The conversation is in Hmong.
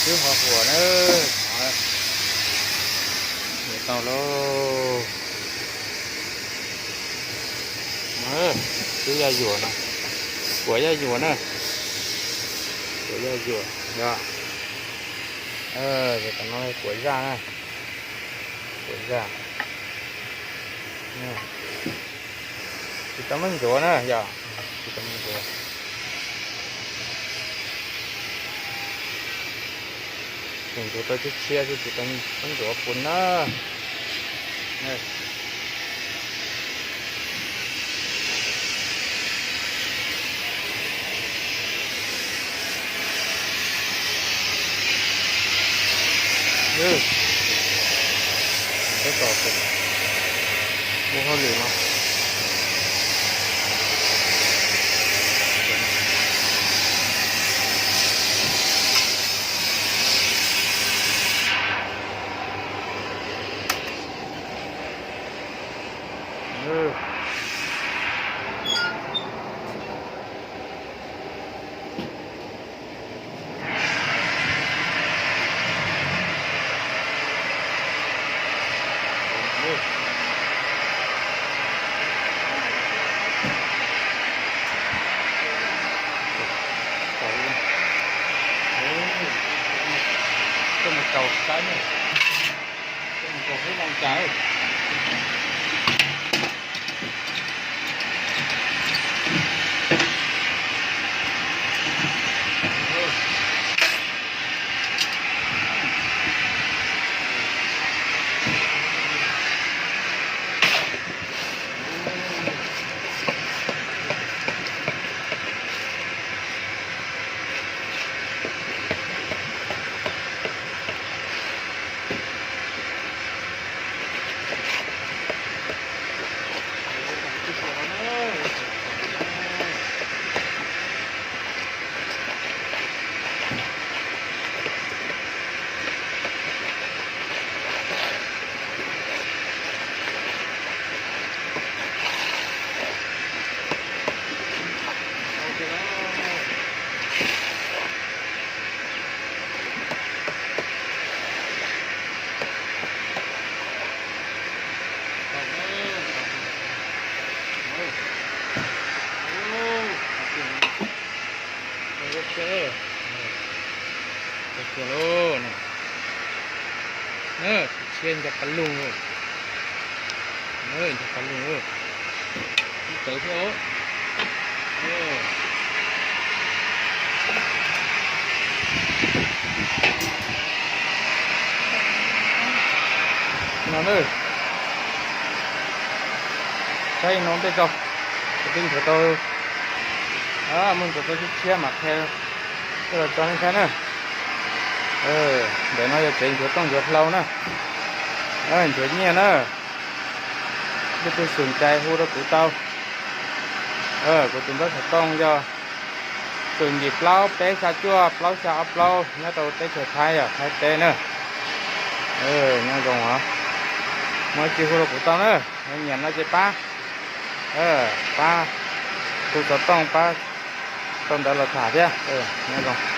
Twb ho huam na, ntau lauj. Twb yaj yuam no, kuam yaj yuam na, kuam yaj yuam yog, tam no kuam zaj na, kuam zaj. Tsis tau muab ntxuav na yog, tsis tau muab ntxuav. Tseem ntxuav tau tshiab tshiab xwb, tsis tau muab ntxuav pus na. Tab tom ua hauj lwm no. Coj mus rau saib na, coj mus rau saib zoo cas. Ua tshia lauj, ua tshia lauj. Ua tshia nco qab lug, nco qab lug. Ib tawv thiab os. No na, saib no tej tso, kuv twb nthuav tau, muab ntxuav tau tshiab tshiab mas qhia coj los tso nej saib na. Ntawm no yog tsev nchuav tooj nchuav hlau na, nchuav nyiaj na. Leej twg xum cai hu rau kuv tau. Kuv tus npawb xov tooj yog xum yim plaub peb xya cuaj plaub xya ob plaub nyob rau teb chaws Thaib, yog Thaib teb na. Nyob zoo os, muaj dab tsi hu rau kuv tau na. Nyiam no ces pab, pab hu xov tooj pab tau ntawv los tham thiab. Nyob zoo.